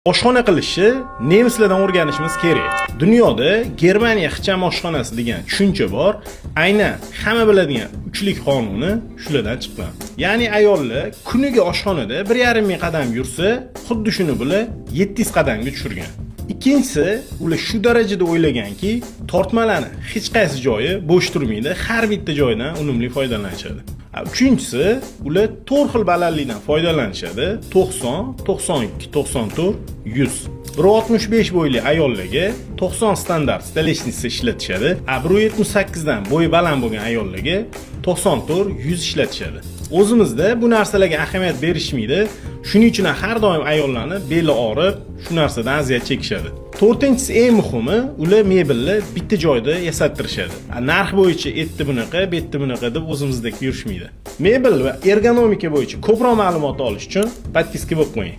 Oshxona qilishni nemislardan o'rganishimiz kerak. Dunyoda Germaniya ixcham oshxonasi degan tushuncha bor. Aynan hamma biladigan uchlik qonuni shulardan chiqqan. Ya'ni ayollar kuniga oshxonada 1,5 ming qadam yursa, xuddi shuni bular 700 qadamga tushirgan. Ikkinchisi, ular shu darajada o'ylaganki, tortmalarni hech qaysi joyi bo'sh turmaydi, har bitta joydan unumli foydalanishadi. Uchinchisi, ular to'rt xil balandlikdan foydalanishadi: 90, 92, 94, 100. 1,65 bo'yli ayollarga 90 standart столешница ishlatishadi. 1,78 dan bo'yi baland bo'lgan ayollarga 94, 100 ishlatishadi. O'zimizda bu narsalarga ahamiyat berishmaydi. Shuning uchun ham har doim ayollarni beli og'rib, shu narsadan aziyat chekishadi. To'rtinchisi, eng muhimi, ular mebelni bitta joyda yasattirishadi. Narx bo'yicha etdi bunaqa, betdi bunaqa deb o'zimizdek yurishmaydi. Mebel va ergonomika bo'yicha ko'proq ma'lumot olish uchun подписка bo'lib qo'ying.